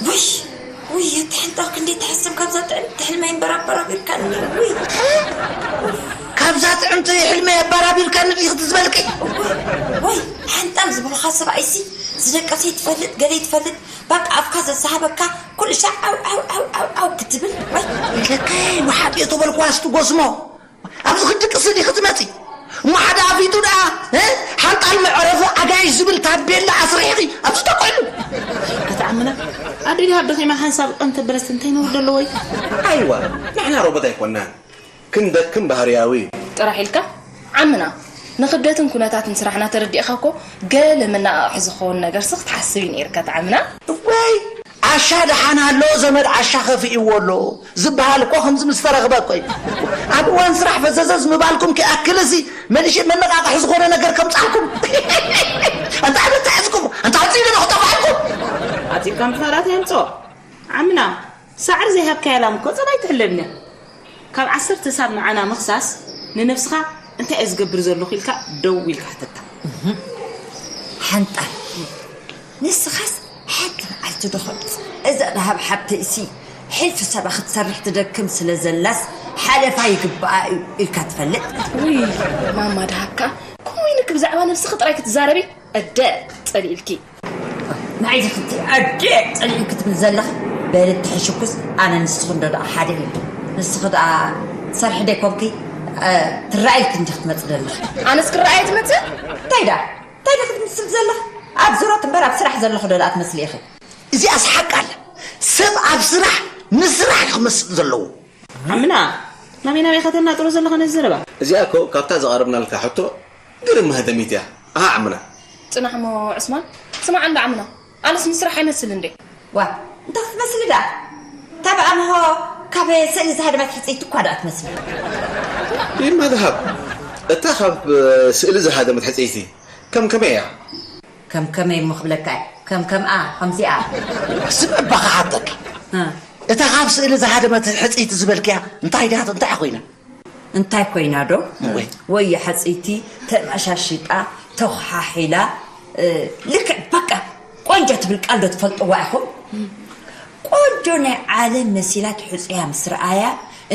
ውይ ውይ፣ እቲ ሕንጣው ክንደይ ትሕስም። ካብዛ ጥዕምቲ ሕልመይ እምበር ኣበራቢርካኒ። ውይ ካብዛ ጥዕምቲ ሕልመይ ኣበራቢርካኒ ዲኺ ትዝበልቂ? ወይ ሓንጣም ዝብሉኻ ሰብኣይሲ ዝደቀሰ ይትፈልጥ ገለ ይትፈልጥ፣ በቃ ኣፍካ ዘዝሃበካ ኩሉ ሻዕ ኣው ኣው ኣው ኣው ኣው ክትብል። ወይ ኢለካ ወሓጥ የተበልኩ ኣስቲ ጎስሞ። ኣብዚ ክትድቅሲ ዲኺ ትመጺ? እሞ ሓደ ኣፊቱ ደኣ፣ እ? ሓንጣል መዕረፊ ኣጋይሽ ዝብል ታቤላ ኣስሪሕኺ ኣብዚ ተኮይኑ። ኣቲ ዓምና፣ ኣደይ ድሃብ ደኺማ ሓንሳብ ቀን ተበለስ እንታይ ነውር ኣለዎ? ኣይዋ፣ ንሕና ሮቦት ኣይኮናን። ክንደክም ባህርያዊ እዩ። ጥራሕ ኢልካ ዓምና፣ ንኽብደትን ኩነታትን ስራሕና ተረዲእኻ እኮ ገለ መነቓቕሒ ዝኸውን ነገርሲ ክትሓስብ እዩ ነይርካ። እቲ ዓምና። እዋይ፣ ዓሻ ደሓን ኣሎ፣ ዘመድ ዓሻ ከፊእዎ ኣሎ ዝበሃል እኮ ከምዚ ምስ ተረኽበ እኮ እዩ። ኣብ እዋን ስራሕ ፈዘዘዝ ምባልኩም ክኣክል እዚ መሊሸ መነቓቕሒ ዝኾነ ነገር ከምጻልኩም። እንታይ ብትሕዝኩም? እንታይ ኣውጺኡ ዶ ክጠፍኣልኩም? ኣጺብካ ምፍራዳት የምጽኦ። ዓምና፣ ሳዕሪ ዘይሃብካያ ላም እኮ ጸባይ ትሕለብን እያ። ካብ ዓሰርተ ሰብ ንዓና ምኽሳስ፣ ንነብስኻ እንታይ እየ ዝገብር ዘለኹ ኢልካ ደው ኢልካ ሕተታ። ሓንጣል፣ ንስኻስ ሓንቲ መዓልቲ ዶ ከምጽእ? እዛ ደሃብ ሓብተይሲ ሕልፊ ሰባ ክትሰርሕ ትደክም ስለ ዘላስ ሓለፋ ይግብኣ እዩ ኢልካ ትፈልጥ? ውይ ማማ ደሃብ ከኣ ከምኡ ኢልኪ ብዛዕባ ነብስኺ ጥራይ ክትዛረቢ? ኣደ ጸሊእልኪ። ንዓይ ዝፍቲ ኣደ ጸሊእልኪ ትብል ዘለኺ? በሊ ትሕሽኩስ ኣነ ንስኺ እንዶ ደኣ ሓደ እዩ። ንስኺ ደኣ ትሰርሒ ዶ ኣይኮንኪ? እ፣ ትረኣይልኪ እንዲኺ ትመጽእ ዘለኺ። ኣነስ ክረኣየ ትመጽእ? እንታይ ደኣ እንታይ ደኣ ክትምስል ዘለኺ? ኣብ ዙረት እምበር ኣብ ስራሕ ዘለኺ ዶ ደኣ ትመስሊ ኢኺ? እዚኣስ ሓቂ ኣላ። ሰብ ኣብ ስራሕ ንስራሕ እዩ ክመስል ዘለዎ። ዓምና፣ ናበይ ናበይ ከተናጥሮ ዘለኻ ነዚ ዘረባ? እዚኣ እኮ ካብታ ዘቕረብናልካ ሕቶ ግርም መህደሚት እያ። ኣሃ ዓምና። ጽናሕ እሞ ዑስማን፣ ስማዕ እንዳ ዓምና፣ ኣነስ ንስራሕ ኣይመስል እንዴ? ዋ፣ እንታይ ክትመስሊ ደኣ? እታ ብኣምሆ ካብ ስእሊ ዝሃደመት ሕጽይቲ እኳ ደኣ ትመስሊ። ይማ ደሃብ፣ እታ ካብ ስእሊ ዝሃደመት ሕጽይቲ ከም ከመይ እያ? ከም ከመይ እሞ ክብለካ እየ? ከም ከምኣ፣ ከምዚኣ። ስምዒ እባ ክሓተኪ። እ። እታ ካብ ስእሊ ዝሃደመት ሕጽይቲ ዝበልክያ እንታይ ድያ፣ እንታይ ኮይና? እንታይ ኮይና ዶ? እወ። ወይ ሕጽይቲ ተመሻሺጣ፣ ተኹሓሒላ፣ እ፣ ልክዕ በቃ ቆንጆ ትብል ቃል ዶ ትፈልጥዋ ኢኹም? ቆንጆ ናይ ዓለም መሲላ ትሕጽያ ምስ ረኣያ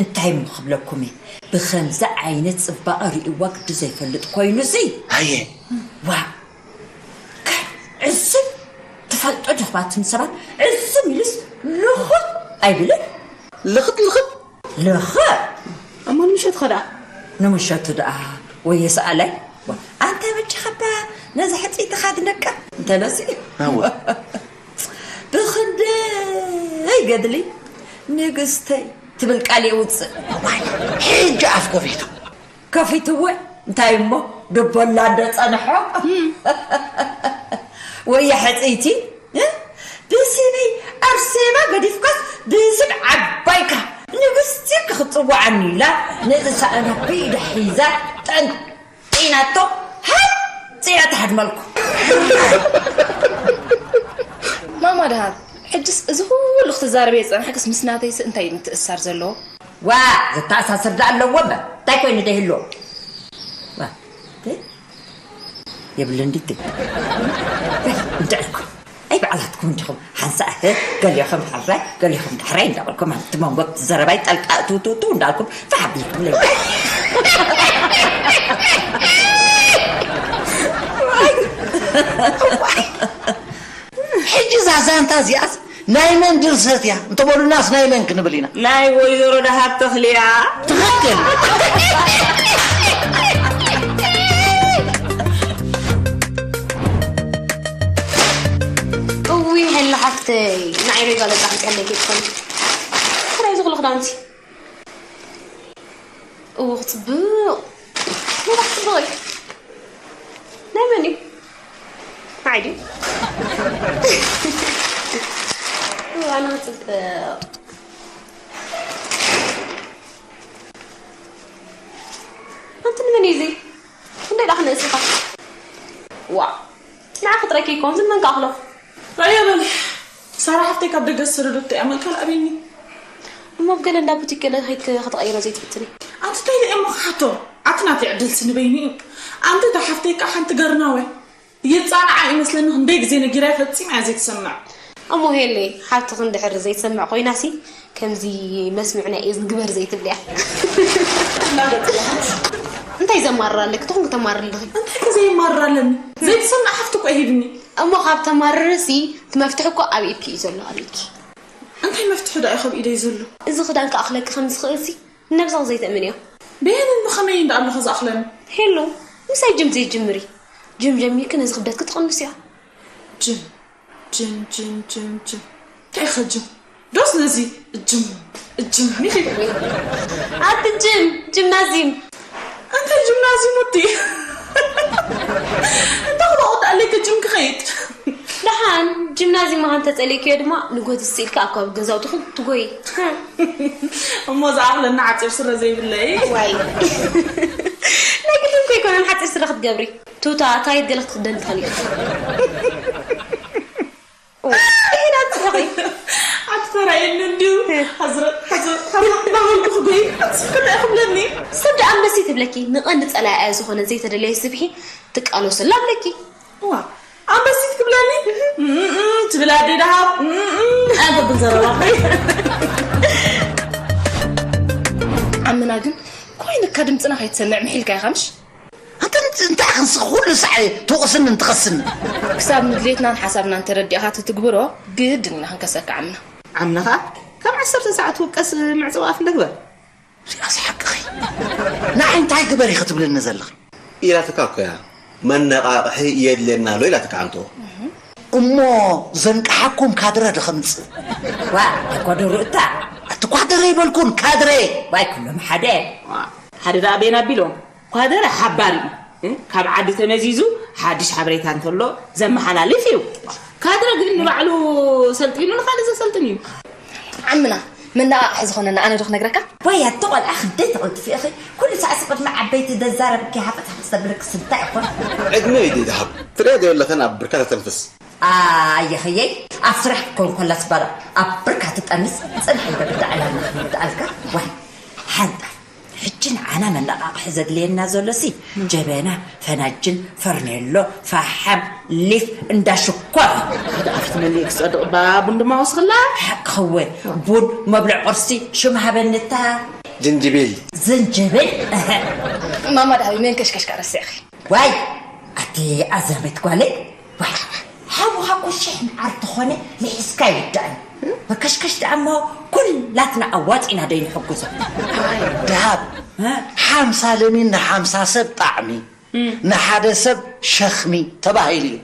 እንታይ እሞ ክብለኩም እየ? ብኸምዚ ዓይነት ጽባቐ ርእይዋ ግዲ ዘይፈልጥ ኮይኑሲ። ኣየ። ዋእ። ዕስብ ትፈልጦ ዲኹም ኣቱም ሰባት? ዕስብ ኢሉስ ልኽእ ኣይብልን? ልኽት ልኽት። ልኽእ። እሞ ንምሸት ኸዳ? ንምሸቱ ደኣ ወየ ሰኣላይ። ኣንታ በጃኻ እባ ነዛ ሕጽይትኻ ድነቃ እንተለሲ። ኣወ። ብኽንደይ ገድሊ ንግስተይ ትብል ቃል የውጽእ። ዋይ፣ ሕጂ ኣፍ ከፊቱ። ከፊትወ እንታይ እሞ ድበላ እንደ ጸንሖ። ወየ ሕጽይቲ፣ እ? ብስመይ ኣርሴማ ገዲፍካስ ብስም ዓባይካ ንግስቲ ክትጽውዓኒ ኢላ ነዚ ሳእና ብኢዳ ሒዛ ጠንጢናቶ ሃብ ጺና ትሃድመልኩ። ማማ ደሃብ፣ ሕጅስ እዚ ኩሉ ክትዛረበ የጸናሕክስ ምስ ናተይስ እንታይ እዩ ምትእስሳር ዘለዎ? ዋ፣ ዘተኣሳስር ደኣ ኣለዎ እምበር፣ እንታይ ኮይኑ ደይህልዎ? ዋ፣ እ? የብልን ድቲ። በል፣ እንድዕልኩም። ኣይ፣ ባዕላትኩም እንዲኹም ሓንሳእ፣ እ፣ ገሊኹም ሕራይ፣ ገሊኹም ዳሕራይ እንዳበልኩም፣ ኣብቲ መንጎ ዘረባይ ጠልቃ እትውትውትው እንዳልኩም፣ ፋሕ ኣቢልኩም ለይ። ሕጂ እዛ ዛንታ እዚኣስ ናይ መን ድርሰት እያ እንተበሉናስ ናይ መን ክንብል ኢና? ናይ ወይዘሮ ደሃብ ተኽልያ። ትኽክል። እውይ፣ ሄሎ ሓፍተይ፣ ንዓይ ሬጋ ለቃ ክቀለይ ከይትኾኒ። ክራይ ዝኽሉ ክዳውንቲ። እዎ፣ ክጽብቕ። እንታይ ክጽብቕ እዩ? ናይ መን እዩ? ንዓይ ድዩ? እዎ፣ ኣነ ክጽብቕ። ኣንቲ ንመን እዩ እዚ? ክንደይ ደኣ ክነእስ ኢኻ? ዋእ፣ ንዓኺ ጥራይ ከይኮን ዝመን ከኣኽሎ። ኣየ በል፣ ሳራ ሓፍተይ ካብ ደገ ዝሰደደቶ እያ፣ መን ካልእ ኣበይኒ? እሞ ኣብ ገለ እንዳ ቡቲክ ገለ ከይድኪ ክትቐይሮ ዘይትፍትኒ? ኣንቲ እንታይ ደኣ እሞ ክሓቶ? ኣቲ ናተይ ዕድልሲ ንበይኑ እዩ። ኣንቲ እታ ሓፍተይ ከኣ ሓንቲ ገርናወ። ይጻንዓ ይመስለኒ፣ ክንደይ ግዜ ነጊራያ ፈጺማ እያ ዘይትሰምዕ። እሞ ሄለይ፣ ሓብትኺ እንድሕር ዘይትሰምዕ ኮይናሲ፣ ከምዚ መስምዕ ናይ እዝኒ ግበር ዘይትብልያ። እናገጽ ኣለኻ። እንታይ ዘማርር ኣለኪ? ትኹን ክተማርር ኣለኺ። እንታይ ከ ዘየማርር ኣለኒ? ዘይትሰምዕ ሓፍቲ እኮ ሂብኒ። እሞ ካብ ተማርርሲ፣ እቲ መፍትሒ እኮ ኣብ ኢድኪ እዩ ዘሎ፣ ኣብ ኢድኪ። እንታይ መፍትሒ ደኣ እዩ ካብ ኢደይ ዘሎ? እዚ ክዳን ክኣኽለኪ ከም ዝኽእልሲ፣ ነብስኺ ዘይተእምንዮ። በየንን ብኸመይን ደኣ ኣለኹ ዝኣኽለኒ? ሄሎ፣ ምሳይ ጅም ዘይጅምሪ። ጅም ጀሚርኪ ነዚ ክብደትኪ ትቕንስዮ። ጅም፣ ጅም፣ ጅም፣ ጅም፣ ጅም። እንታይ ኢኸ ጅም? ዶስ ነዚ እጅም፣ እጅም፣ ኒኺ። ኣቲ ጅም፣ ጅምናዚም። እንታይ ጅምናዚም ወዲ? እንታይ ክበቑ ኣለይ ከ ጅም ክኸይድ? ደሓን፣ ጅምናዚም ምዃን ተጸሊእክዮ ድማ፣ ንጎት ስኢልካ ኣብ ከባቢ ገዛውትኹም ትጎይ። እሞ ዝኣኽለና ሓጺር ስረ ዘይብለይ። ዋይ። ናይ ግድን እኮ ኣይኮነን ሓጺር ስረ ክትገብሪ። ቱታ፣ ታይት ገለ ክትኽደን ትኽእሊ ኢኺ። ኢዳ ትስሕቂ። ኣቲ ተራእየኒ እንድዩ። እ። ሓዝረጥ፣ ሓዝረጥ፣ ሓዝረጥ እናበልኩ ክጎይ፣ ኣቲ ስፍሪ ክብለኒ። ሰብ ደኣ ኣንበሲት ትብለኪ፣ ንቐንዲ ጸላኢኣ ዝኾነ ዘይተደለየ ስብሒ ትቃለሰላ ኣለኪ። እዋ፣ ኣንበሲት ክብለኒ? እም፣ እም፣ ትብል ኣደይ ደሃብ። እም፣ እም፣ ኣንተ ብዘረባ። ዓምና ግን ኮይንካ ድምፅና ከይትሰምዕ ምሒልካ ኢኻ ምሽ? ኣንተ እንታይ ክንስ ኩሉ ሳዕ ትወቕስኒ እንትኸስኒ? ክሳብ ንድሌትናን ሓሳብናን ተረዲእኻ ትትግብሮ ግድን ኢና ክንከሰካ ዓምና። ዓምና ኸኣ ካብ ዓሰርተ ሰዓት ትውቀስ መዕጸዊ ኣፍ እንደግበር። እዚኣስ ሓቅኺ። ንዓይ እንታይ ግበሪ ክትብልኒ ዘለኺ? ኢላትካ እኮ እያ። መነቓቕሒ የድልየና ኣሎ ኢላትካ ኣንቶ። እሞ ዘንቅሓኩም ካድረ ዶ ከምጽእ? ዋ፣ ተኳደሩ እታ። ኣቲ ኳድረ ይበልኩን፣ ካድረ። ዋይ፣ ኩሎም ሓደ። ሓደ ደኣ ቤን ኣቢሎም። ኳድረ ሓባሪ እዩ። እ? ካብ ዓዲ ተመዚዙ ሓድሽ ሓበሬታ እንተሎ ዘመሓላልፍ እዩ። ካድረ ግን ንባዕሉ ሰልጢኑ ንኻልእ ዘሰልጥን እዩ። ዓምና፣ መነቓቕሒ ዝኾነና ኣነ ዶ ክነግረካ? ዋይ፣ ኣቲ ቆልዓ፣ ክንደይ ተቐልጥፊ ኢኺ። ኩሉ ሳዕሲ ቅድሚ ዓበይቲ ደዛረብኪ ሃፈት ሃፈት ዘብለኪ ስንታይ ይኾን? ዕድመ እዩ ደይትሃብ። ትሪኦ ዶ የለኽን ኣብ ብርካ ተተንፍስ? ኣየኸየይ፣ ኣብ ስራሕ ክትከውን ከላስ ባላ ኣብ ብርካ ትጠንስ፣ ጽንሕ ኢለ ብዳ ዕላማ ክምውድኣልካ። ዋይ፣ ሓንጣ። ሕጂ ንዓና መነቓቕሒ ዘድልየና ዘሎሲ፣ ጀበና፣ ፈናጅን፣ ፈርኔሎ፣ ፈሓም፣ ሊፍ፣ እንዳ ሽኮር። ሓደ ኣፍቲ መሊኡ ክጸድቕ እባ ቡን ድማ ወስኽላ። ሓቅኺ እወ፣ ቡን፣ መብልዕ ቁርሲ፣ ሽም ሃበኒ እታ። ጅንጅብል። ዝንጅብል? እህ። ማማ ደሃቢ መንከሽከሽካ ረሲዕኺ። ዋይ፣ ኣቲ ኣዛመት ጓለይ፣ ዋይ፣ ሓውኻ እኮ ሽሕ መዓር ተኾነ ምሒዝካ ይውዳእን። መከሽከሽ ደኣ እሞ ኩላትና ኣዋጺና ዶ ይንሕግዞ? ኣይ፣ ደሃብ፣ እ? ሓምሳ ለሚን ንሓምሳ ሰብ ጣዕሚ፣ ንሓደ ሰብ ሸኽሚ ተባሂሉ እዩ።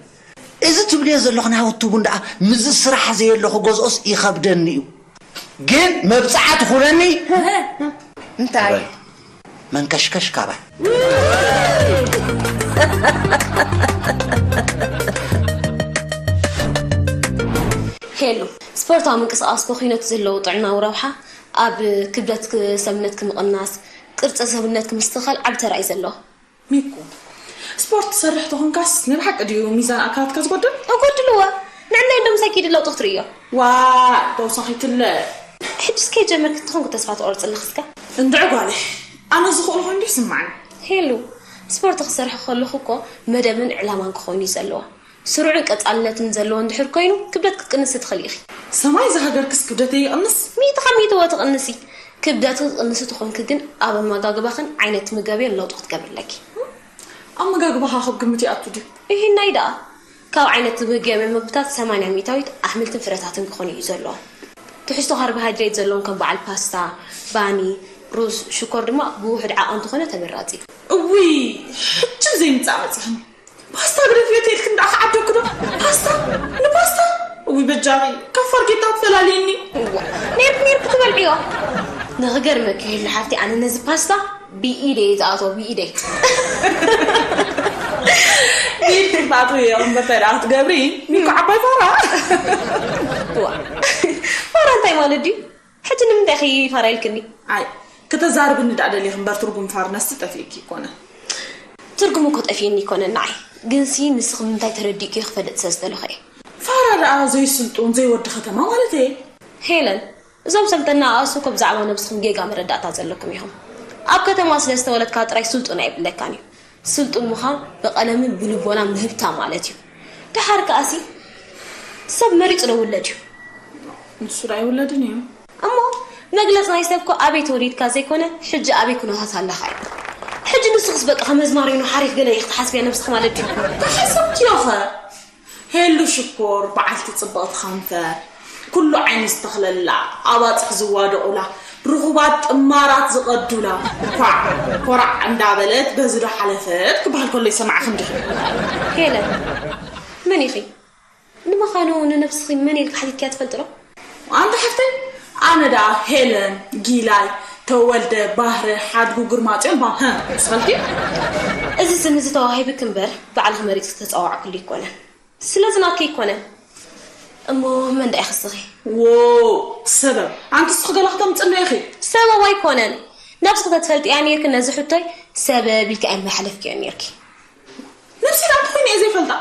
እዚ ትብልዮ ዘለኹ ናይ ወትቡን ደኣ ምስዚ ስራሕ ዘየለኹ ገዝኦስ ይኸብደኒ እዩ። ግን መብጽዓ ትኹነኒ። እንታይ? ኣበይ? መንከሽከሽ ካባይ። ሄሉ፣ ስፖርታዊ ምንቅስቓስ ኮኺኖት ዘለዎ ጥዕናዊ ረብሓ ኣብ ክብደት ክ-፣ ሰብነት ክምቕናስ፣ ቅርጺ ሰብነት ክምስትኻል ዓቢ ተራ እዩ ዘለዎ። ሚኩ፣ ስፖርት ትሰርሕ ተኾንካስ ናይ ብሓቂ ድዩ ሚዛን ኣካላትካ ዝጎድል? ኣጎድልዎ። ንዕናይ እንዶ ምሳይ ኪዲ ለውጢ ክትርእዮ። ዋ፣ ተውሳኺትለ። ሕጅስ ከይጀመርኪ እንተኾንኩ ተስፋ ትቆርጽ ኣለኺ እስከ? እንድዒ ጓለይ፣ ኣነ ዝኽእሎ ኮይኑ ይስምዓኒ። ሄሉ፣ ስፖርት ክሰርሕ ከለኹ እኮ መደብን ዕላማን ክኸውን እዩ ዘለዎ። ስሩዕን ቀጻልነትን ዘለዎ እንድሕር ኮይኑ፣ ክብደት ክትቅንሲ ትኽእሊ ኢኺ። ሰማይ ዝሃገርክስ ክብደተይ ይቕንስ? ሚእቲ ካብ ሚእቲ እወ ትቕንሲ። ክብደት ክትቅንሲ ተኾንኪ ግን ኣብ ኣመጋግባኽን ዓይነት ምግብን ለውጢ ክትገብሪ ኣለኪ። ኣመጋግባኻ ካብ ግምት ይኣቱ ድዩ? እሂናይ ደኣ። ካብ ዓይነት ትምገብዮም ምግብታት ሰማንያ ሚእታዊት ኣሕምልትን ፍረታትን ክኾኑ እዩ ዘለዎም። ትሕዝቶ ካርቦሃይድሬት ዘለዎም ከም በዓል ፓስታ፣ ባኒ፣ ሩዝ፣ ሽኮር ድማ ብውሑድ ዓቐን እንተኾነ ተመራጺ እዩ። እውይ፣ ሕጂ ዘይምጻእ መጽእኒ። ፓስታ ግደፍዮ ተይልክን ደኣ ክዓብደኩ ዶ? ፓስታ? ንፓስታ? እውይ በጃኺ፣ ካብ ፋርጌታ ትፈላልየኒ። እዋ፣ ኔርክ ኔርክ ትበልዕዮ። ንኽገርመኪ ሄሉ ሓፍቲ፣ ኣነ ነዚ ፓስታ ብኢደይ እየ ዝኣትዎ፣ ብኢደይ። ኢድኪ ትኣትዊ እምበር እንታይ ደኣ ክትገብሪ? ሚኮ ዓባይ ፋራ። እዋ፣ ፋራ እንታይ ማለት ድዩ? ሕጂ ንምንታይ ኢኺ ፋራ ኢልክኒ? ኣይ፣ ክተዛርብኒ ደኣ ደሊኺ እምበር ትርጉም ፋርነትሲ ጠፊእኪ ኣይኮነን። ትርጉሙ እኮ ጠፊእኒ ኣይኮነን ንዓይ። ግንሲ ንስኺ ምንታይ ተረዲእክዮ ክፈልጥ ስለ ዝደለኹ እየ። ፋራ ደኣ ዘይስልጡን ዘይወዲ ከተማ ማለት እየ። ሄለን፣ እዞም ሰልጠና ኣእሱ እኮ ብዛዕባ ነብስኹም ጌጋ መረዳእታ ዘለኩም ኢኹም። ኣብ ከተማ ስለ ዝተወለድካ ጥራይ ስልጡን ኣይብለካን እዩ። ስልጡን ምዃን ብቐለምን ብልቦናን ምህብታም ማለት እዩ። ደሓር ከኣሲ ሰብ መሪጹ ዶ ውለድ እዩ? ንሱ ዶ ኣይውለድን እዩ? እሞ መግለጽ ናይ ሰብ እኮ ኣበይ ተወሊድካ ዘይኮነ፣ ሕጂ ኣበይ ኩነታት ኣለኻ እዩ። ሕጂ ንስኽስ በቃ ከም ኣዝማሪኖ ሓሪፍ ገለ ኢኺ ትሓስብያ ነብስኺ ማለት ድዩ? ተሓሰብክዮ ኸ? ሄሉ ሽኮር፣ በዓልቲ ጽብቕቲ ከንፈር፣ ኩሉ ዓይኒ ዝተኽለላ፣ ኣባጽሕ ዝዋደቑላ፣ ርኹባት ጥማራት ዝቐዱላ፣ ኳዕ ኮራዕ እንዳበለት በዚ ዶ ሓለፈት ክበሃል ከሎ ይሰማዕኺ እንዲኺ። ሄለን፣ መን ኢኺ? ንምዃኑ ንነብስኺ መን ኢልኪ ሓቲትኪያ ትፈልጢ ዶ? ኣንታ ሓፍተይ፣ ኣነ ደኣ ሄለን፣ ጊላይ፣ ተወልደ፣ ባህረ፣ ሓድጉ፣ ግርማጽዮን፣ ባ-፣ ሀ፣ ትፈልጢ? እዚ ስም እዚ ተዋሂብኪ እምበር፣ ባዕልኺ መሪጽኪ ዝተጸዋዕክሉ ኣይኮነን። ስለዚ ናትኪ ኣይኮነን። እሞ መን ደኣ ኢኺ እስኺ? ዎ፣ ሰበብ። ኣንቲ እስኺ ገለ ክተምጽእና ኢኺ። ሰበብ ኣይኮነን። ነብስኺ ተትፈልጥያ ኔርኪ ነዚ ሕቶይ ሰበብ ኢልኪ ኣይመሓለፍክዮን ኔርኪ። ነብሰይ ደኣ እንታይ ኮይነ እየ ዘይፈልጣ?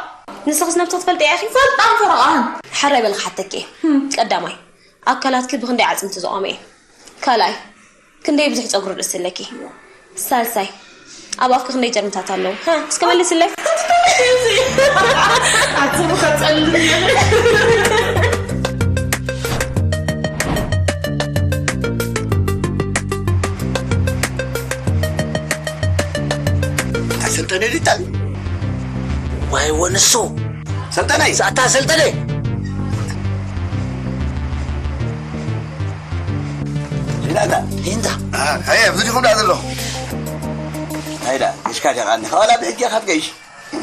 ንስኽስ ነብስኺ ትፈልጥያ ኢኺ? ፈልጣን ፈረቓን። ሓራይ በል ክሓተኪ እየ። ህም። ቀዳማይ፣ ኣካላትኪ ብኽንደይ ዓጽምቲ ዝቖመ እዩ? ካልኣይ፣ ክንደይ ብዙሕ ጸጉሪ ርእሲ ኣለኪ? ሳልሳይ፣ ኣብ ኣፍኪ ክንደይ ጀርምታት ኣለዉ? ሃ፣ እስከ መልስለይ። ኣቲ ከጸልም እየ። ኣሰልጠነ ዲታ? ዋይ ወንሱ። ሰልጠነይ። ሳታ ሰልጠነ። ሪዳታ። ሪንታ። አ፣ ኣየ፣ ኣብዚ ዲኹም ደኣ ዘለኹም? ኣይዳ፣ ገሽካ ዲኻ ኣለኻ? ዋላ ብሕጂ ኢኻ ትገይሽ?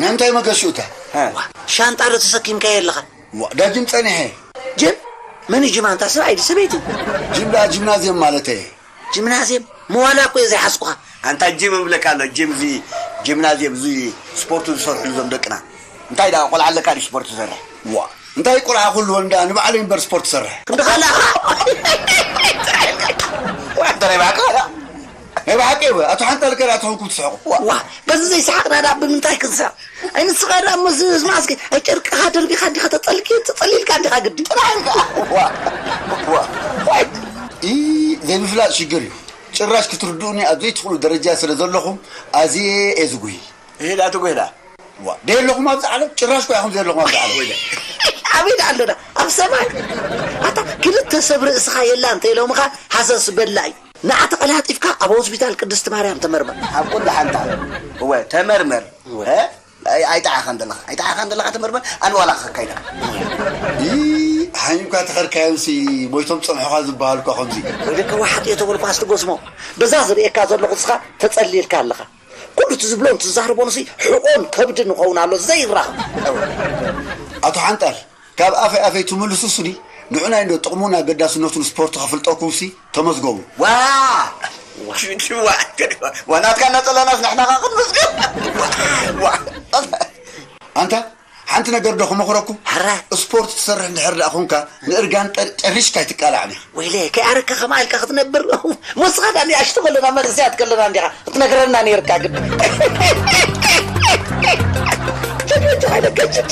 ንምንታይ መገሽኡታ? እ። ዋ፣ ሻንጣ ዶ ተሰኪምካዮ ኣለኻ? ዋ፣ ዳጅም ጸኒሐ። ጅም? መን እዩ ጅም? ኣንታ ሰብኣይ ድዩ ሰበይቲ? ጅም ደኣ ጂምናዝየም ማለተይ። ጂምናዝየም? መዋላ እኮ እየ ዘይሓዝኩኻ። ኣንታ ጂም እብለካ ኣሎ፣ ጂም እዚ፣ ጂምናዝየም እዚ ስፖርት ዝሰርሕሉ እዞም ደቅና። እንታይ ደኣ ቆልዓ ኣለካ ድዩ ስፖርት ትሰርሕ? ዋ፣ እንታይ ቆልዓ ኩሉ ወንዳ ንባዕለይ እምበር ስፖርት ትሰርሕ። ክንዲ ኻላ። ዋ፣ እንታይ ባዕካ? ናይ ብሓቂ እወ፣ ኣቶ ሓንጣል ከ ደኣ ተኾንኩም ትስሕቑ። ዋ፣ በዚ ዘይሰሓቕና ደኣ ብምንታይ ክንስሕቕ? ኣይ ንስኻ ደኣ እሞ እዚ ማስክ፣ ኣይ ጨርቅኻ ደርቢኻ እንዲኻ ተጸልኪ-፣ ተጸሊልካ እንዲኻ ግዲ። ጥራሕ ኢልካ። ዋ፣ ዋ፣ ዋይ። ኢ፣ ዘይምፍላጥ ሽግር እዩ። ጭራሽ ክትርድኡኒ ኣብ ዘይትኽእሉ ደረጃ ስለ ዘለኹም ኣዝየ እየ ዝጉሂ። እሄዳ ትጉህዳ። ዋ፣ ደየለኹም ኣብዚ ዓለም? ጭራሽ እኮ ኢኹም ዘየለኹም ኣብዚ ዓለም። ኣበይ ደኣ ኣለና? ኣብ ሰማይ። ኣታ ክልተ ሰብ ርእስኻ የላ እንተ ኢሎምኻ ሃሰስ በላ እዩ። ንዓ ተቐላጢፍካ ኣብ ሆስፒታል ቅድስቲ ማርያም ተመርመር። ኣብ ኩሉ ሓንታ። እወ፣ ተመርመር። እወ። እ? ኣይ-፣ ኣይጠዓኻን ዘለኻ። ኣይጠዓኻን ዘለኻ ተመርመር። ኣነ ዋላ ክኸካይዳ። ይ-፣ ሓሚምካ ተኸድካዮምሲ ሞይቶም ጸንሑኻ ዝበሃሉ እኳ ከምዚ። ወይለከ ዋሕጥ እየ ተበልኳ ኣስትጎስሞ። በዛ ዝርእየካ ዘለኹ ንስኻ ተጸሊልካ ኣለኻ። ኩሉ እቲ ዝብሎን ትዛረቦንሲ ሕቖን ከብድን ይኸውን ኣሎ ዘይራኸብ። ኣቶ ሓንጣል፣ ካብ ኣፈይ ኣፈይ ትምልሱ ስኒ፣ ንዑናይ እንዶ ጥቕሙን ኣገዳስነቱን ስፖርት ከፍልጠኩምሲ ተመዝገቡ። ዋ! ዋ! ዋ፣ ናትካ እናጸላናስ ንሕና ኸ ክንምዝገብ? ዋ! ኣንታ፣ ሓንቲ ነገር ዶ ክመኽረኩም? ሕራይ። ስፖርት ትሰርሕ እንድሕር ደኣ ኾንካ፣ ንእርጋን ጠር-፣ ጠሪሽካ ኣይትቃላዕን ኢኻ። ወይለ፣ ከይኣረካ ከምኣ ኢልካ ክትነብር? ሞስኻ ዳኒ ኣሽቱ ከለና መንእሰያት ከለና እንዲኻ ክትነግረና ነይርካ ግን። ጀግኖች ኃይለ ገጭት።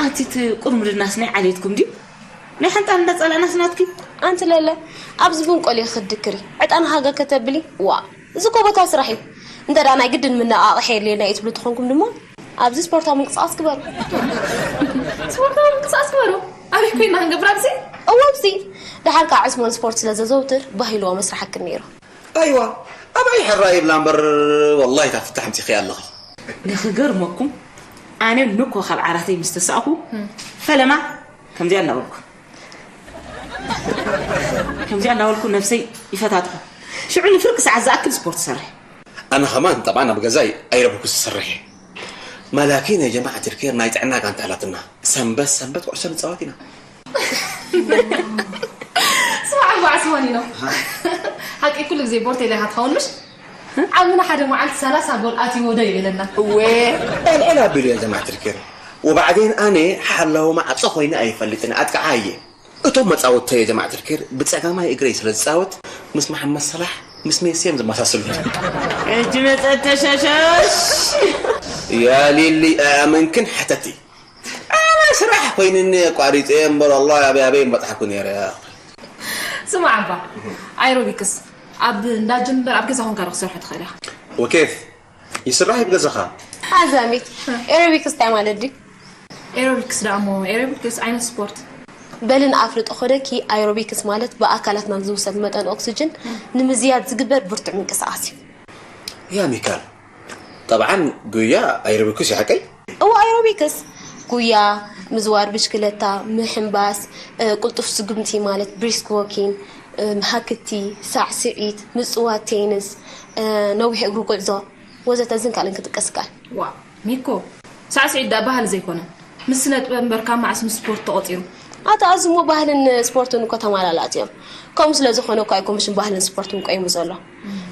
ኣንቲ እቲ ቁርምድናስ ናይ ዓሌትኩም ድዩ? ናይ ሓንጣል እንዳጸላእናስ ናትኪ? ኣንቲ ለለ፣ ኣብዚ ቡን ቆልዮ ክትድክሪ፣ ዕጣን ሃጋ ከተብሊ፣ ዋ፣ እዚ እኮ ቦታ ስራሕ እዩ። እንተ ደኣ ናይ ግድን መነቓቕሒ የድልየና እዩ ትብሉ ተኾንኩም ድማ፣ ኣብዚ ስፖርታዊ ምንቅስቓስ ግበሩ። ስፖርታዊ ምንቅስቓስ ግበሩ? ኣበይ ኮይና ክንገብር ኣብዚ? እወ፣ ኣብዚ። ደሓር ከኣ ዕስሞን ስፖርት ስለ ዘዘውትር፣ ባህ ኢልዎ መስርሓክን ነይሩ። ኣይዋ፣ ኣበይ ሕራ ይብላ እምበር፣ ወላሂ እታ ፍታሕ ኣምጺእኽያ ኣለኺ። ንኽገርመኩም፣ ኣነ ንኮ ካብ ዓራተይ ምስ ተሳእኩ፣ ፈለማ ከምዚኣ እናበልኩ፣ ከምዚኣ እናበልኩ ነብሰይ ይፈታትሖ። ሽዑ ንፍርቂ ሰዓት ዝኣክል ስፖርት እሰርሕ። ኣነ ኸማን ጠብዓ ናብ ገዛይ ኣይረብኩ ዝሰርሕ። ማላኪን ጀማዓት ልኬር ናይ ጥዕና ጋንታ ኣላትና። ሰንበት ሰንበት ኩዕሶ ንጻወት ኢና። ስማዕ እባ ዓስዋኒኖ። ሓቂ ኩሉ ግዜ ቦርቴ ኢኻ ትኸውን ምሽ? ዓምና ሓደ መዓልቲ ሰላሳ ጎል ኣትይዎ ዶ ይብለና? እወ፣ ዕልዕል ኣቢሉ እየ ጀማዓት ልኬር። ወባዕዴን ኣነ ሓላዊ ማዕጾ ኮይነ ኣይፈልጥን፣ ኣጥቃዓ እየ። እቶም መጻወትተይ ጀማዓት ልኬር ብጸጋማይ እግረይ ስለ ዝጻወት ምስ መሓመድ ሰላሕ ምስ ሜሲ እዮም ዝመሳሰሉ። ሕጂ መጸት ተሸሸሽ። ያ ሊሊ ኣያመንክን ሕተቲ። ኣነ ስራሕ ኮይንኒ ኣቋሪጸ እምበር፣ ኣላህ ኣበይ ኣበይ ምበጽሓኩ ነይረ። ስማዕ እባ፣ ኣይሮቢክስ ኣብ እንዳ ጅም እምበር ኣብ ገዛ ኮንካ ዶ ክሰርሖ ትኽእል ኢኻ? ወኬፍ፣ ይስራሕ ይብገዛኻ። ኣዛሚት፣ ኤሮቢክስ እንታይ ማለት ድዩ? ኤሮቢክስ ደኣ እሞ፣ ኤሮቢክስ ዓይነት ስፖርት። በልን ኣፍልጦ ኾደኪ። ኣይሮቢክስ ማለት ብኣካላትና ዝውሰድ መጠን ኦክስጅን ንምዝያድ ዝግበር ብርቱዕ ምንቅስቃስ እዩ። ያ ሚካል፣ ጠብዓን ጉያ ኣይሮቢክስ ይሓቀይ? እዎ ኣይሮቢክስ፣ ጉያ፣ ምዝዋር ብሽክለታ፣ ምሕንባስ፣ እ፣ ቁልጡፍ ስጉምቲ ማለት ብሪስክ ዎኪን፣ እ፣ ሃክቲ፣ ሳዕስዒት፣ ምፅዋት ቴንስ፣ እ፣ ነዊሕ እግሪ ጉዕዞ ወዘተ እዝን ካልእን ክጥቀስ ይከኣል። ዋ ሚኮ ሳዕስዒት ዳ ባህል ዘይኮነ ምስ ስነ ጥበብ እምበር ካብ መዓስ ምስ ስፖርት ተቆፂሩ? ኣታ እዚ እሞ ባህልን ስፖርትን እኮ ተማላላእቲ እዮም። ከምኡ ስለ ዝኾነ እኮ እዩ ኮሚሽን ባህልን ስፖርትን ቆይሙ ዘሎ።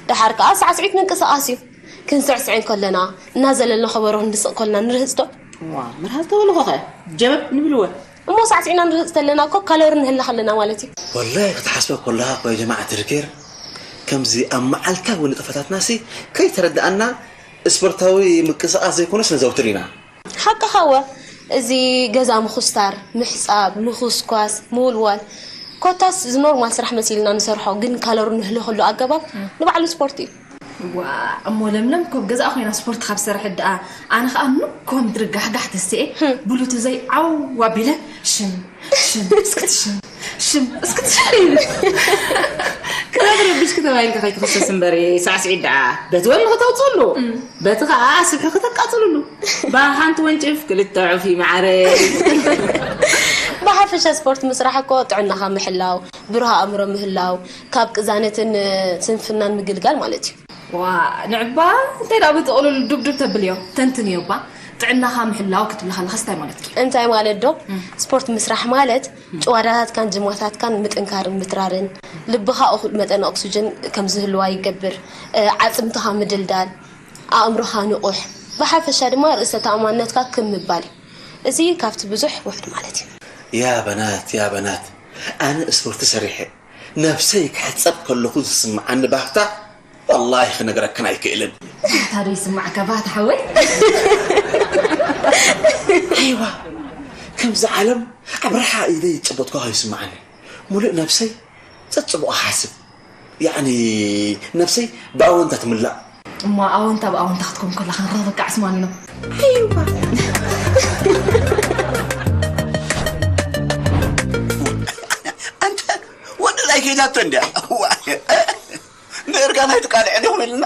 ደሓር ከዓ ሳዕስዒት ምንቅስቃስ እዩ። ክንስዕስዕ እንከለና እናዘለልና ከበሮ ክንድስቕ ከለና ንርህፅ ዶ? ዋ ምርሃፅ ተበልኮኸ ጀበብ ንብልወ። እሞ ሳዕስዕና ንርህፅ ተለና እኮ ካሎሪ ንህለኽ ኣለና ማለት እዩ። ወላሂ ክትሓስበ ኮለኻ እኮ ጀማዓ ትርኬር ከምዚ ኣብ መዓልታዊ ንጥፈታትናሲ ከይተረድኣና ስፖርታዊ ምቅስቃስ ዘይኮነስ ነዘውትር ኢና። ሓቅኻ እወ፣ እዚ ገዛ ምኹስታር፣ ምሕጻብ፣ ምኹስኳስ፣ ምውልዋል፣ ኮታስ እዚ ኖርማል ስራሕ መሲልና ንሰርሖ ግን ካሎሪ ንህልኸሉ ኣገባብ ንባዕሉ ስፖርት እዩ። ዋእ እሞ ለምለም እኮ ኣብ ገዛኣ ኮይና ስፖርት ካብ ትሰርሕ ደኣ ኣነ ከኣ ምኮ ምድሪ ጋሕጋሕ ተስኤ ብሉቱዘይ ዓው ኣቢለ ሽም ሽም እስክትሽም ሽም እስክትሽም ክረብ ረብሽኪ ተባሂልኪ ከይትኽሰስ እምበር ሳዕስዒት ደኣ በቲ ወኒ ከተውፅእሉ በቲ ከኣ ስብሒ ከተቃፅልሉ ብሓንቲ ወንጭፍ ክልተ ዑፍ እዩ መዓረይ። ብሓፈሻ ስፖርት ምስራሕ እኮ ጥዕናኻ ምሕላው፣ ብሩህ ኣእምሮ ምህላው፣ ካብ ቅዛነትን ስንፍናን ምግልጋል ማለት እዩ። ዋ ንዕባ እንታይ ደኣ ብጥቕሉል ዱብዱብ ተብልዮ ተንትንዮ እባ ጥዕናኻ ምሕላው ክትብሊ ከለኻስ እንታይ ማለትኪ? እንታይ ማለት ዶ? ስፖርት ምስራሕ ማለት ጭዋዳታትካን ጅማታትካን ምጥንካርን ምትራርን፣ ልብኻ እኹል መጠን ኦክስጅን ከም ዝህልዋ ይገብር፣ ዓፅምትኻ ምድልዳል፣ ኣእምሮኻ ንቑሕ፣ ብሓፈሻ ድማ ርእሰ ተኣማንነትካ ክብ ምባል እዩ። እዚ ካብቲ ብዙሕ ውሑድ ማለት እዩ። ያ በናት ያ በናት ኣነ እስፖርቲ ሰሪሐ ነብሰይ ክሕጸብ ከለኹ ዝስምዓኒ ባህታ ወላሂ ክነግረክን ኣይክእልን። ባህታ ዶ ይስማዕካ ባህታ ሓወይ? ኣይዋ ከምዚ ዓለም ኣብ ረሓ ኢደይ ይጨበጥኳ ይስምዓኒ ሙሉእ ነብሰይ ጸጽቡቕ ሓስብ ያዕኒ ነብሰይ ብኣወንታ ትምላእ እሞ ኣወንታ ብኣወንታ ክትኮን ከላ ክንረኽበካ ዓስማኖ ኣይዋ ኣንተ ወዲ ላይ ከይዳቶ እንዲያ ንእርጋና ይትቃልዐን ይኹን ኢልና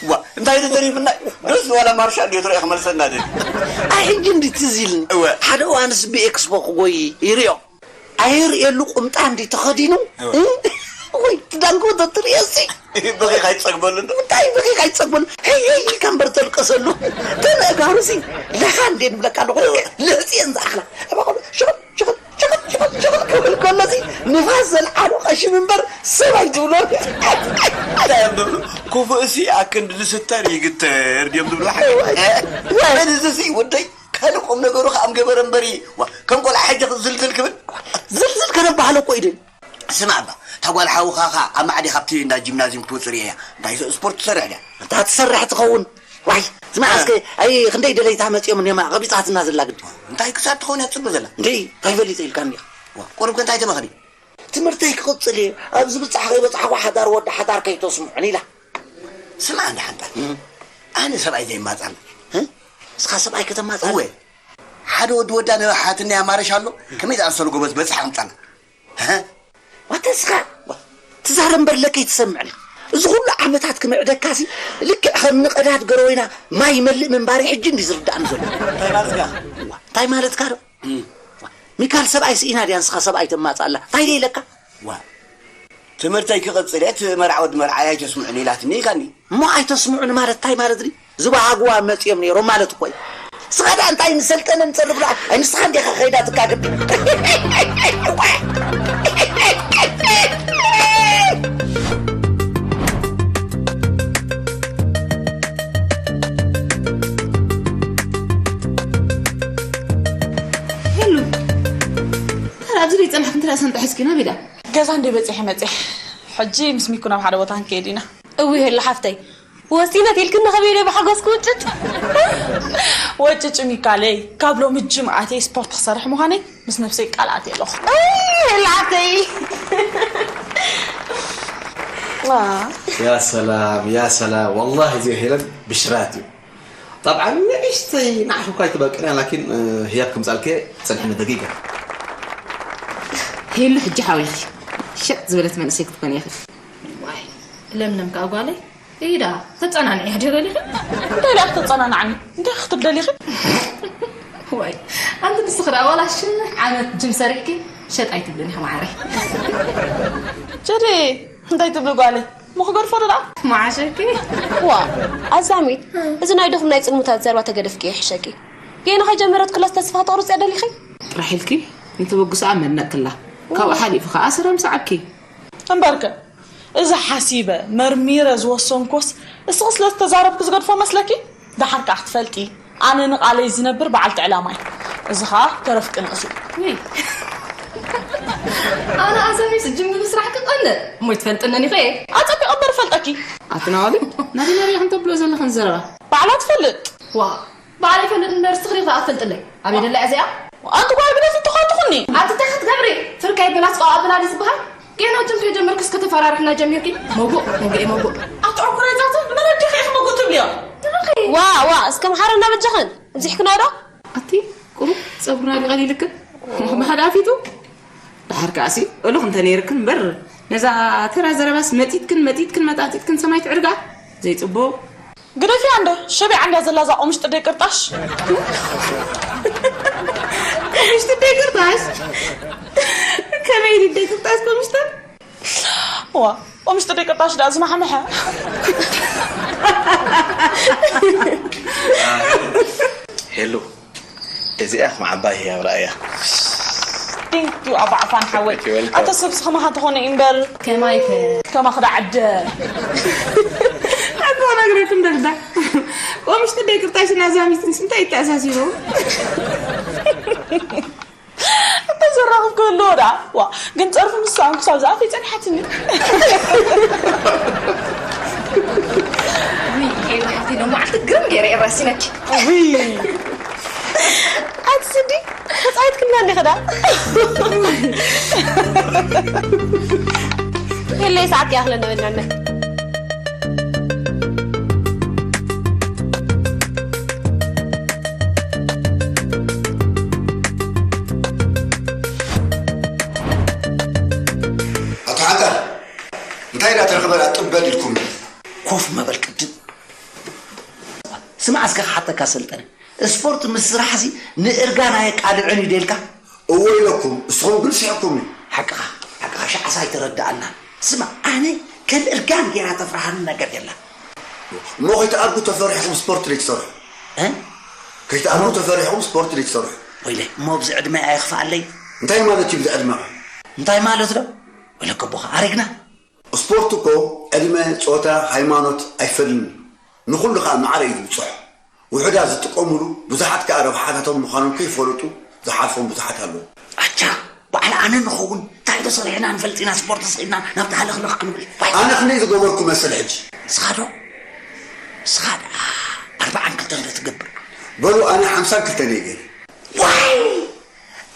ዋ እንታይ ተተሪፍና ደስ ዋላ ማርሻ እንዲዮ ትሪኦ ክመልሰና ደል ኣይ ሕጂ እንዲ ትዝ ኢልን እወ ሓደ እዋንስ ብኤክስፖ ክጎይ ይርዮ ኣይርእየሉ ቁምጣ እንዲ ተኸዲኑ ወይ ትዳንጎ ተትርእዮ ሲ ብኺ ካይትጸግበሉ እንዶ እንታይ ብኺ ካይትጸግበሉ ሄይ ሄይ ኢልካ እምበር ተልቀሰሉ ተነጋሩ ሲ ለኻ እንዴ ንብለካ ኣለኹ ለጽየን ዝኣኽላ ኣባኸሉ ሽቕል ሽቕል ሽቕል ሽቕል ሽቕል ክብል ከሎ ሲ ንፋስ ዘልዓሉ ቀሽም እምበር ሰብ ኣይትብሎ እንታይ እዮም ዝብሉ ክፉእ ሲ ኣክንዲ ዝስተር ይግተር ድዮም ዝብሉ ሓቂ እዚ ሲ ወደይ ካልእ ቁም ነገሩ ከኣ ምገበረ እምበሪ ዋ ከም ቆልዓ ሕጂ ዝልዝል ክብል ዝልዝል ከነባህሎ እኮ እዩ ድል ስማዕ እባ እታ ጓል ሓውኻ ኸኣ ኣብ ማዕዲ ካብቲ እንዳ ጂምናዝዩም ክትወፅእ ርእየያ እንታይ ስፖርት ትሰርሕ ድያ እታ ትሰርሕ ትኸውን ዋይ ስማዕ እስከ ኣይ ክንደይ ደለይታ መፂኦም እኒኦም ኣቐቢፃትና ዘላ ግዲ እንታይ ክሳብ ትኸውን እያ ትፅበ ዘላ እንዴ እንታይ ፈሊጠ ኢልካ እኒኻ ዋ ቁሩብ ከ እንታይ ተመኽሪ ትምህርተይ ክቕፅል እየ ኣብ ዝብፃሕ ከይበፃሕኩ ሓዳር ወዲ ሓዳር ከይተስምዑን ኢላ ስማዕ እንዳ ሓንጣል ኣነ ሰብኣይ ዘይማፃን እስኻ ሰብኣይ ከተማፃን እወ ሓደ ወዲ ወዳ ንሓትኒ ኣማረሽ ኣሎ ከመይ ዝኣሰሉ ጎበዝ በፅሕ ኣምፃና ዋተ እስኻ ትዛረብ እምበር ለከይ ትሰምዕና እዚ ኩሉ ዓመታት ክምዕደካሲ ልክዕ ከም ንቀዳድ ገረወይና ማይ ይመልእ ምንባሪ ሕጂ እንዲ ዝርዳእኒ ዘሎ እንታይ ማለትካ እንታይ ማለትካ ዶ ሚካል ሰብኣይ ስኢና ድያ ንስኻ ሰብኣይ ተማፃላ እንታይ ደይ ለካ ዋ ትምህርተይ ክቕፅል እየ እቲ መርዓ ወዲ መርዓይ ኣይተስምዑን ኢላትኒ ኢልካኒ እሞ ኣይተስምዑን ማለት እንታይ ማለት ድዩ ዝባሃግዋ መፅኦም ነይሮም ማለት እኮ እዩ ስኻ ደኣ እንታይ ንሰልጠነ ንፀርፍ ደኣ ኣይ ንስኻ እንዲኻ ከይዳ ትካግድ ሄሉ ኣብዚ ዘይፀናሕክ እንተ ሰንጠ ሒዝኪ ናብ ኢዳ ገዛ እንደ በፂሐ መፅሕ ሕጂ ምስ ሚኩ ናብ ሓደ ቦታ ክንከይድ ኢና እዊ ሄሉ ሓፍተይ ወሲነት ኢልክኒ ከመይ ኢለ ብሓጎስ ክውጭጭ ወጭጭ ሚካለይ ካብ ሎሚ ጅምዓተይ ስፖርት ክሰርሕ ምዃነይ ምስ ነብሰይ ቃል ኣትየ ኣለኹ ሄሉ ሓፍተይ ያ ሰላም ያ ሰላም ወላሂ እዚ ሄለን ብሽራት እዩ طبعا ንእሽተይ ንዓኺ እኳ ኣይትበቅዕን እያ ላኪን ህያብ ክምፃልኪ ፀንሕኒ ደቂቀ። ሄሉ ሕጂ ሓዊኺ ሸጥ ዝበለት መንእሰይ ክትኮኒ ኢኺ። ዋይ ለምለም ከዓ ጓለይ ኢዳ ተፀናንዒ ደበሊኺ እንታይ ዳ ክትፀናናዕኒ እንታይ ክትደሊኺ ዋይ ኣንቲ ንስኺ ደኣ ዋላ ሽሕ ዓመት ጅም ሰሪሕኪ ሸጥ ኣይትብልን ኢኺ ማዓረይ ጀዲ እንታይ ትብሊ ጓለይ ምኽገድፎ ዶ ደኣ መዓሸኪ ዋ ኣዛሚት እዚ ናይ ድኹም ናይ ጽልሙታት ዘረባ ተገደፍኪ ይሕሸኪ ገና ከይጀመረትኩላስ ተስፋ ተቑርጽ እያ ደሊኺ ጥራሕ ኢልኪ ንተበግሶኣ መነቅክላ ካብኡ ሓሊፉ ከኣ ስረ ምሰዓብኪ እምበርከ እዚ ሓሲበ መርሚረ ዝወሰንኩስ እስኺ ስለ ዝተዛረብኪ ዝገድፎ መስለኪ ደሓር ከኣ ክትፈልጢ ኣነ ንቓለይ ዝነብር በዓልቲ ዕላማ እየ እዚ ኸኣ ተረፍ ቅንእስ እዩ ውይ ኣነ ኣዛሚት ጅም ምስራሕ ክቐንእ እሞ ይትፈልጥነኒ ኸ ኣጸቢቐ እምበር እፈልጠኪ ኣቲ ናዋሊ ናበይ ናበይ ኢኽን ተብሎ ዘለኽን ዘረባ ባዕላ ትፈልጥ ዋ ባዕለይ ይፈልጥ እምበር እስኺ ዲኺ ኣትፈልጥለይ ኣበይ ደላ እዚኣ ኣንቲ ጓል ግደፊ ተኾትኹኒ ኣንቲ እንታይ ክትገብሪ ፍርቀይ በላስ ቋ ኣብላ ድዩ ዝበሃል ጌና ጅም ከይጀመርክስ ከተፈራርሕና ጀሚርኪ መጉእ መጉኤ መጉእ ኣቲ ዕኩረዛትን መረዲኺ ኢኺ መጉእ ትብልዮ ዋ ዋ እስከ ምሓረና በጃኽን ኣብዚሕክና ዶ ኣቲ ቁሩብ ጸጉርና ዲቐሊልክን ብሓደ ኣፊቱ ደሓር ከኣሲ እሉኽ እንተ ነይርክን እምበር ነዛ ተራ ዘረባስ መጢጥክን መጢጥክን መጣጢጥክን ሰማይ ትዕርጋ ዘይጽቡቕ ግደፊያ እንዶ ሸቢዓ እንድያ ዘላ እዛ ቆምሽ ጥደይ ቅርጣሽ። ቆምሽ ጥደይ ቅርጣሽ? ከመይ ኢሉ ደይ ቅርጣሽ ቆምሽ ጥደይ? ዋ ቆምሽ ጥደይ ቅርጣሽ ደኣ ዝማሕምሐ። ሄሉ እዚኣ ከም ዓባይ ህያብ ረኣያ። Thank you ኣባ ዓፋን ሓወይ ኣታ ሰብስ ከማኻ ተኾነ እምበር ከማይ ከ ከማኽ ዳ ዓደ ኣቦ ነግረክም ደግዳ ቆምሽቲ ደይ ቅርጣሽና ዛሚትንስ እንታይ ይተኣሳሲሩ እንታይ ዘራኽብ ክህልዎ ዳ ዋ ግን ፀርፊ ምሳን ክሳብ ዝኣፍ ይፀኒሓትኒ ሎማዓልቲ ግርም ገይረ እየ ረሲነኪ ኣቲ ስዲ ተፃወትክና እንዲኺ ዳ የለይ ሰዓት ይኣኽለና በልናና ኣቶ ሓንታ እንታይ ዳ ተረኽበ ጥበል ኢልኩም ኮፍ መበል ቅድም ስማዕ እስከ ክሓተካ ሰልጠነ ስፖርት ምስራሕ ሲ ንእርጋን ኣየቃልዕን እዩ ደልካ እወ ኢለኩም እስኹም ግን ስሕቅኩም እዩ ሓቅኻ ሓቅኻ ሻዕሳ ኣይተረዳኣና ስማ ኣነ ከም እርጋን ጌራ ተፍርሃኒ ነገር የላ እሞ ከይተኣርጉ ተፈሪሕኩም ስፖርት ዘይትሰርሑ እ? ከይተኣርጉ ተፈሪሕኩም ስፖርት ዘይትሰርሑ ወይለ እሞ ኣብዚ ዕድመ ኣየኽፍኣለይ እንታይ ማለት እዩ ብዚ ዕድመ እንታይ ማለት ዶ ወይለ ከቦኻ ኣረግና ስፖርት እኮ ዕድመ፣ ጾታ፣ ሃይማኖት ኣይፈልይን እዩ። ንኹሉ ከኣ ማዕረ እዩ ዝብጽሖ። ውሑዳት ዝጥቀሙሉ፣ ብዙሓት ከኣ ረብሓታቶም ምዃኖም ከይፈለጡ ዝሓልፎም ብዙሓት ኣለዉ። ኣቻ! በዓል ኣነ ንኸውን እንታይ ዶ ሰሪሕና ንፈልጥ ኢና ስፖርት ስሒብና ናብቲ ሃለኽለኽ ክንብል ዋይ! ኣነ ክንደይ ዝገበርኩ መስል ሕጂ? ንስኻ ዶ? ንስኻ ደኣ ኣርብዓን ክልተን ዶ ትገብር? በሉ ኣነ ሓምሳን ክልተን እየ ገይረ። ዋይ!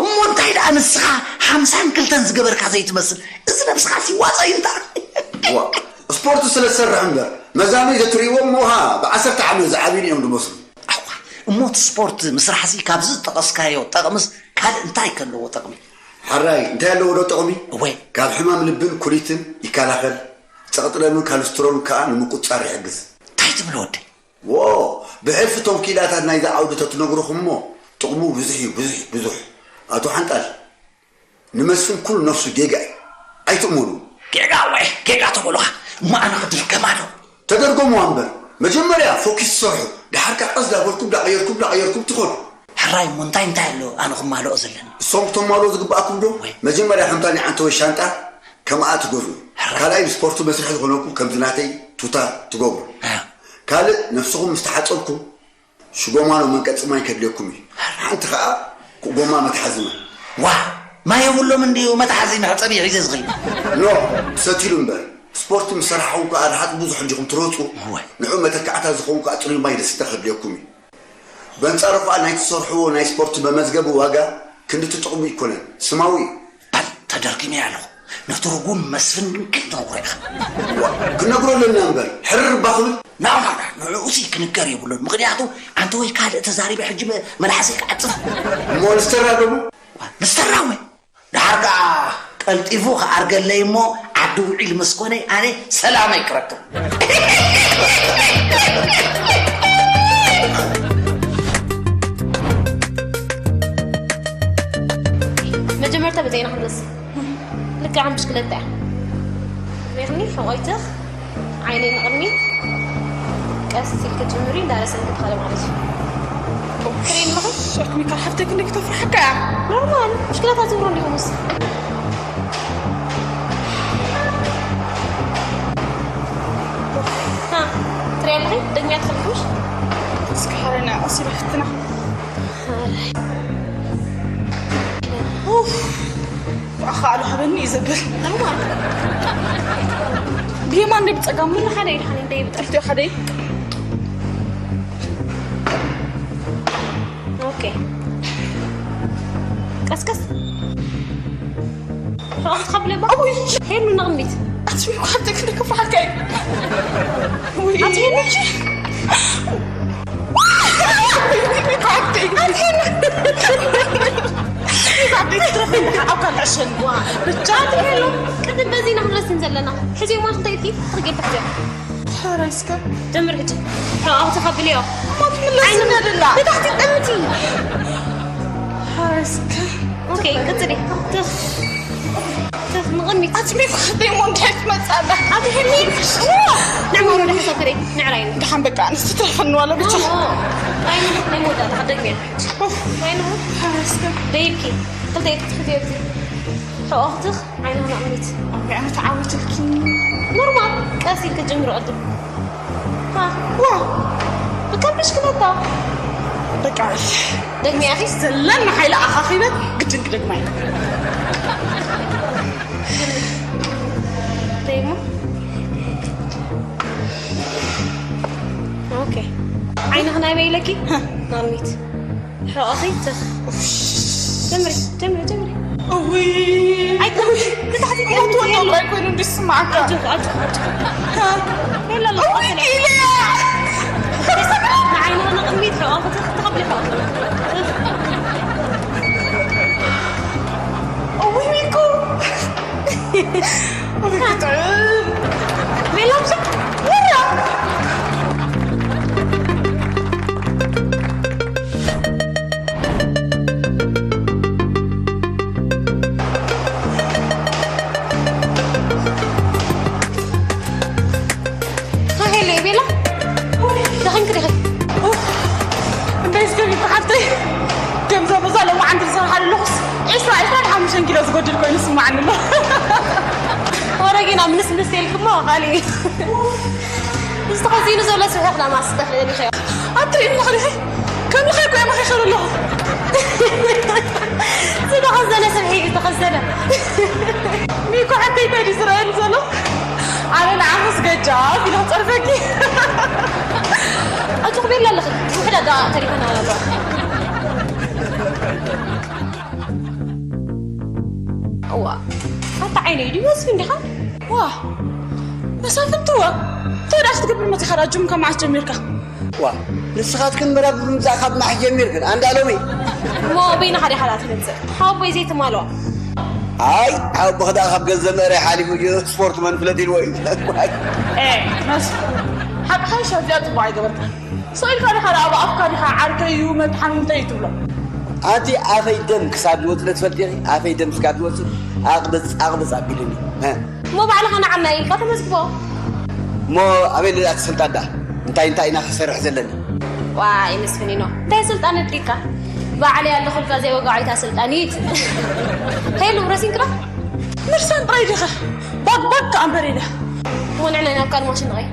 እሞ እንታይ ደኣ ንስኻ ሓምሳን ክልተን ዝገበርካ ዘይትመስል እዚ ነብስኻስ ይዋፀ እዩ እንታ ዋ ስፖርት ስለ ዝሰርሕ እምበር መዛኑይ ዘትርእይዎም እሞ ሃ ብዓሰርተ ዓመት ዝዓብዩኒ እዮም ዝመስሉ ኣዋ እሞ እቲ ስፖርት ምስራሕሲ ካብዚ ዝጠቐስካዮ ጠቕምስ ካልእ እንታይ ከለዎ ጠቕሚ ሓራይ እንታይ ኣለዎ ዶ ጠቕሚ እወ ካብ ሕማም ልብን ኩሊትን ይከላኸል ጸቕጢ ደምን ካልስትሮልን ከኣ ንምቁጽጻር ይሕግዝ እንታይ ትብል ወደይ ዎ ብሕልፊ እቶም ክኢላታት ናይዚ ዓውዲ ተትነግሩኹም እሞ ጥቕሙ ብዙሕ እዩ ብዙሕ ብዙሕ ኣቶ ሓንጣል ንመስፍን ኩሉ ነፍሱ ጌጋ እዩ ኣይትእመኑ ጌጋ ወይ ጌጋ ተበሉኻ እሞ ኣነ ክድርገማ ዶ ተደርጎምዋ እምበር መጀመርያ ፎኪስ ትሰርሑ ደሓር ከኣ ቀስ ዳበልኩም ዳቐየርኩም ዳቐየርኩም ትኸዱ ሕራይ እሞ እንታይ እንታይ ኣሎ ኣነ ክማልኦ ዘለኒ እሶም ክተማልኦ ዝግባኣኩም ዶ መጀመርያ ከምታ ናይ ዓንተወይ ሻንጣ ከምኣ ትገዝኡ ካልኣይ ንስፖርቱ መስርሒ ዝኾነኩም ከምዚ ናተይ ቱታ ትገብሩ ካልእ ነፍስኹም ምስ ተሓፀብኩም ሽጎማ ሎ መንቀፂ ማይ ከድልየኩም እዩ ሓንቲ ከዓ ጎማ መትሓዚ ማይ ዋ ማይ የብሎም እንድዩ መትሓዚ መሕፀቢ ሒዘ ዝኸይድ ኖ ሰቲሉ እምበር ስፖርት ምስ ሰራሕኹም ከዓ ርሃፅ ብዙሕ እንዲኹም ትሮፁ ንዑ መተካዕታ ዝኸውን ከዓ ፅሩይ ማይ ደስተ ከድልየኩም እዩ በንፃሩ ከዓ ናይ ትሰርሕዎ ናይ ስፖርት መመዝገቢ ዋጋ ክንድቲ ጥቕሙ ይኮነን ስማዊ እዩ ተደርጊመ ኣለኹ ነቲ ርጉም መስፍን ግን ክትነግሮ ኢኻ። ዋ፣ ክነግሮ ኣለና እምበር፣ ሕርር እባ ክብል። ናባና ንዕኡ ሲ ክንገር የብሉን። ምኽንያቱ ኣንተ ወይ ካልእ ተዛሪበ ሕጂ መ-፣ መልሓሰይ ክዓጽፍ። እሞ ንስተራ ደሞ? ዋ፣ ንስተራ ወይ? ደሓር ከኣ ቀልጢፉ ክኣርገለይ እሞ ዓዲ ውዒል ምስ ኮነ ኣነ ሰላመይ ክረክብ። መጀመርታ ብዘይና ክንደስ ልክዕ ከም ብሽክለታ እያ። ሪእኽኒ? ሕቖይትኽ ዓይነይ ንቕድሚት ቀስ ኢልክ ጅምሪ፣ እንዳረሰንክ ትኸደ ማለት እዩ። ትሪኢ ኣለኺ? ሸክሚካ ሓፍተይ ክንደይ ክተፍርሓካ እያ። ኖርማል፣ ብሽክለታ ትብሩ እንዲኹምስ። ሃ፣ ትሪኢ ኣለኺ? ደግሚያ ትኽልኩሽ? እስኪ ሓረና፣ ቀስ ኢላ ፍትና። ኡፍ፣ ብኣኻ ኣሉ ሃበኒ እዩ ዘብል። ብየማን ዶ ብጸጋም? ምን ሓደ ኢድሓን እንደ ይብጠል። ክልቲኡ ሓደ እዩ። ኦኬ። ቀስቀስ። ሮኣት ኸብለ ባ-፣ ሄሉ ንቕሚት። ኣቲ ቢኮ ሓብተይ ክንደይ ከፍርሓካ እዩ። ውይ፣ ኣቲ ሄሉ። ኣቲ ሄሉ። ኣቲ ሄሉ። ኣብ ካልእ ዕሸል። ብቻ ኣቲ ሄሉ። ቅድም በዚ ኢና ክንረስን ዘለና። ሕዚ እሞ እንታይ ኢልኪ? ትርጌ ትሕዚ። ሓራይ እስከ። ጀምር ሕጂ። ሕኦ፣ ኣብቲ ከብልዮ። እሞ ትምለስኒ ኣይነ-፣ ደላ። ንታሕቲ ጠምቲ። ሓራይ እስከ። ኦኬ፣ ቀጽሊ። ትኽ። ትኽ፣ ንቕድሚት። ኣቲ ቢኮ ሓብተይ እሞ እንታይ ትመጻላ? ኣቲ ሄሉ። ንዕሞ ወደ ሓሳብ ከደይ፣ ንዕራይ። ደሓን በቃ፣ ኣንስቲ ትረፈኒ ዋላ ብቻ። ኖ፣ ኖ። ኣይኑ፣ ናይ መወዳእታ፣ ደግሜ። ኡፍ። ኣይኑ። ሓራይ እስከ። ደይብኪ። ክልተ ኢድኪ ትሕዚ ኣብዚ። ሕኦ፣ ትኽ። ዓይንኻ ነቕሚት። ኣንቢያ ተዓዊትልኪ። ኖርማል፣ ቀስ ኢልክ ጀምሮ ቅድም። ሃ። ዋ። ብከም ብሽክለታ። በቃ፣ ደግሚ ኣኺ? ዘለኒ ሓይሊ ኣኻኺበ ግድን ክደግማ እየ። ደይሞ? ኦኬ። ዓይንኻ ናይ በይ ኢለኪ? ሃ። ነቕሚት። ሕቖኺ ትኽ። ጀምሪ፣ ጀምሪ፣ ጀምሪ። እውይ። ኣይ፣ ንታሕቲ እሞ ትወድቕ ዶ ኣይኮይኑ እንዲ ዝስማዓካ? ኣጆኺ፣ ኣጆኺ፣ ኣጆኺ። የለ፣ የለ፣ እውይ፣ ቀስለ። ኢለያ። ንዓይንኻ ንቕድሚት፣ ሕቖኺ ትኽ፣ ተቐብሊ ሕቖኺ። እውይ፣ ሚኮ። እውይ፣ ክጥዕም። ቤላ፣ ብቻ፣ ወራ። ሃሄለ ቤላ፣ ደኺምኪ ዲኺ? ኡፍ፣ እንታይ ዝተቢት ሓፍተይ፣ ከምዛ በዛ ሎማዓንቲ ዝሰርሓሉ ኣለኹስ፣ ዒስራ፣ ዒስራን ሓሙሽተን ኪሎ ዝጎድል ኮይኑ ይስምዓኒ ኣሎ። ወረ ጌና ምንስ ምንስ ኢልክሞ፣ ቃሊ። እዚ ተኸዚኑ ዘሎ ስብሒ ክዳማስ ተኽእል ኢኺ። ኣትሪእኒ ኸሪኺ፣ ከም ልኸይ እኮ እየ መኺኸሉ ኣለኹ። ዝተኸዘነ ስብሒ እዩ ዝተኸዘነ። ሚኮ ሓተይ እንታይ ድዩ ዝረኣየኒ ዘሎ? ኣነ ንዓኹስ ገጃፍ ኢለ ክጸርፈኪ። ኣጆኺ ቤላ ኣለኺ። ውሕዳ ደቓቕ ተሪፈና ኣሎ። እዋ፣ ኣታ ዓይነይ ድዩ መስፍን ዲኻ? ዋ፣ መሳፍንትዋ፣ እንታይ ደኣ ክትገብር መጺኻ ደኣ? ጅም ካብ መዓስ ጀሚርካ? ዋ፣ ንስኻትክን መረብ ብምምጻእ ካብ መዓስ ጀሚርክን? ኣንዳ ሎሚ? እሞ በይንኻ ዲኻ ደኣ ትመጽእ? ሓወቦይ ዘይትማልኦ። ኣይ፣ ሓወቦኺ ደኣ ካብ ገንዘብ ምእራይ ሓሊፉ ስፖርት መን ፍለጥ ኢልዎ እዩ። ኤ፣ መስፍን፣ ሓቅኻ እዩ፣ እዚኣ ጽቡቕ ኣይገበርካን። ስቕ ኢልካ ዲኻ ደኣ ኣብ ኣፍካ ዲኻ ዓርከይ እዩ፣ መጥሓን እንታይ እዩ ትብሎ? ኣንቲ ኣፈይ ደም ክሳብ ዝወጽእ ዶ ትፈልጢ ኢኺ? ኣፈይ ደም ስጋብ ዝወጽእ ኣቕብጽ፣ ኣቕብጽ ኣቢሉኒ። እ። እሞ ባዕልኻ ንዓና ኢልካ ተመዝግቦ። እሞ ኣበይ ልዳ ትስልጣን ደኣ? እንታይ እንታይ ኢና ክሰርሕ ዘለኒ? ዋይ መስፍኒኖ፣ እንታይ ስልጣን ኣድልዩካ? ባዕለይ ኣለኹልካ ዘይወጋዒታ ስልጣኒት። ሄሉ፣ ረሲንክላ? ምርሳን ጥራይ ዲኻ? ባግ ባግ ከኣ እምበር ኢለ። እሞ ንዕና ናብ ካልእ ማሽን ንቐይር።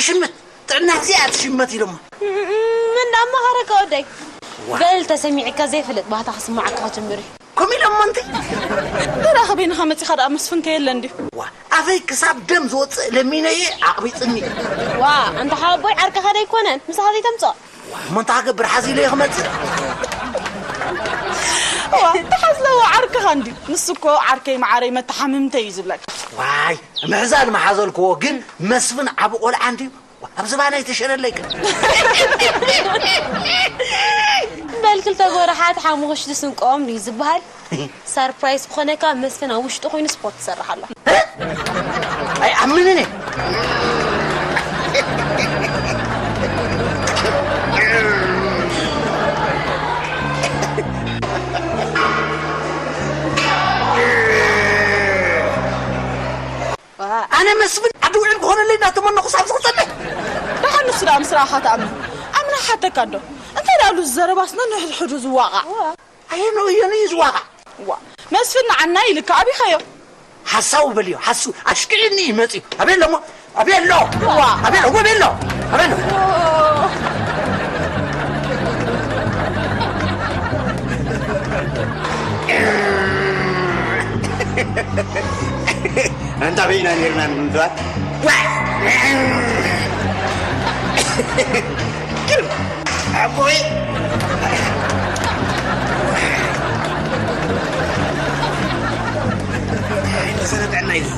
ሽመት ጥዕና እዚኣ ትሽመት ኢሎማ። ምን ዳማ ኸረካ ወደይ? ዋ። በል ተሰሚዕካ ዘይፈልጥ ባህታ ክስማዓካ ጀምሪ። ከምኡ ኢሎሞ እንተ ተራኸበ ኢንኻ መጺኻ ደኣ መስፍን ከየለ እንድዩ። ዋ ኣፈይ ክሳብ ደም ዝወፅእ ለሚነየ ኣቕቢፅኒ። ዋ ኣንታ ሓወቦይ ዓርክኻ ደይኮነን ምሳኻ ዘይተምፅኦ። እሞ እንታይ ክገብር ሓዚለዮ ክመፅእ? ዋ ተሓዝለዎ ዓርክኻ እንድዩ። ንሱ እኮ ዓርከይ መዓረይ መተሓምምተይ እዩ ዝብለካ። ዋይ ምሕዛል ምሓዘልክዎ ግን መስፍን ዓቢ ቆልዓ እንድዩ። ኣብ ዝባነይ ተሸረለይ ግን በል ክልተ ጎራሓት ሓሙኽሽቲ ስንቆም ድዩ ዝበሃል? ሰርፕራይዝ ክኾነካ መስፍን ኣብ ውሽጢ ኮይኑ ስፖርት ይሰርሕ ኣሎ። ኣይኣምንን እየ። ኣነ መስፍን ዓዲ ውዒል ክኾነለይ እናተመነኹ ሳብ ዝኽፀለይ። ደሓን ንሱ ደኣ ምስ ረኣኻ ትኣምን። ኣምና ሓተካ እንዶ እንታይ ደኣ ሉ ዘረባስ ነንሕድሕዱ ዝዋቓዕ። ኣየንኡ እየን እዩ ዝዋቓዕ? ዋ መስፍን ንዓና ኢልካ ኣቢኻዮ። ሓሳዊ በልዮ ሓሱ ኣሽክዕኒ እዩ መፅዩ ኣበሎ ሞ ኣበሎ ዋ ኣበሎ ወበሎ ኣበሎ ኣንታ በይና ነርና ንምትባት ኣቦይ ሰነጠና እዩ